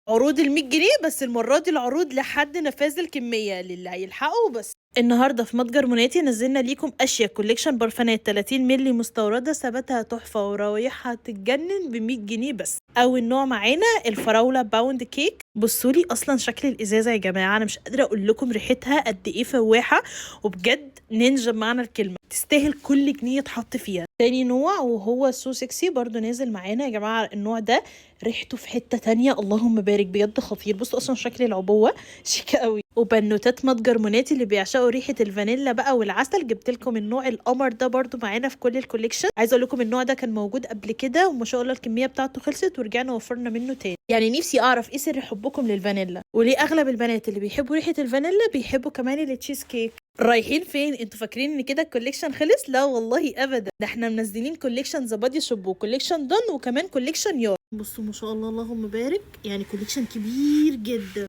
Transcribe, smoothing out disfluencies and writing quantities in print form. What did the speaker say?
عروض ال100 جنيه، بس المرة دي العروض لحد نفاذ الكمية للي هيلحقوا بس. النهاردة في متجر موناتي نزلنا ليكم أشيك collection برفانات 30 مللي مستوردة، ثباتها تحفة ورايحها تتجنن ب100 جنيه بس. أول نوع معانا الفراولة pound cake. بصولي أصلا شكل الإزازة يا جماعة، أنا مش قادرة أقول لكم ريحتها قد إيه فواحة، وبجد نينجا بمعنى الكلمة، تستاهل كل جنيه يتحط فيها. تاني نوع وهو so sexy، برضو نازل معانا يا جماعة. النوع ده ريحته في حتة تانية، اللهم بارك، بجد خطير. بصوا اصلا شكل العبوة شيك قوي. وبنوتات متجر موناتي اللي بيعشقوا ريحة الفانيلا بقى والعسل، جبت لكم النوع القمر ده برضو معانا في كل ال collection. عايزه اقول لكم النوع ده كان موجود قبل كده وما شاء الله الكمية بتاعته خلصت ورجعنا وفرنا منه تاني. يعني نفسي اعرف ايه سر حبكم للفانيلا، وليه اغلب البنات اللي بيحبوا ريحة الفانيلا بيحبوا كمان التشيز كيك. رايحين فين انتوا؟ فاكرين ان كده ال collection خلص؟ لا والله ابدا، ده احنا منزلين collection The Body Shop و collection Dawn وكمان collection يار. بصوا ما شاء الله اللهم بارك، يعني collection كبير جدا.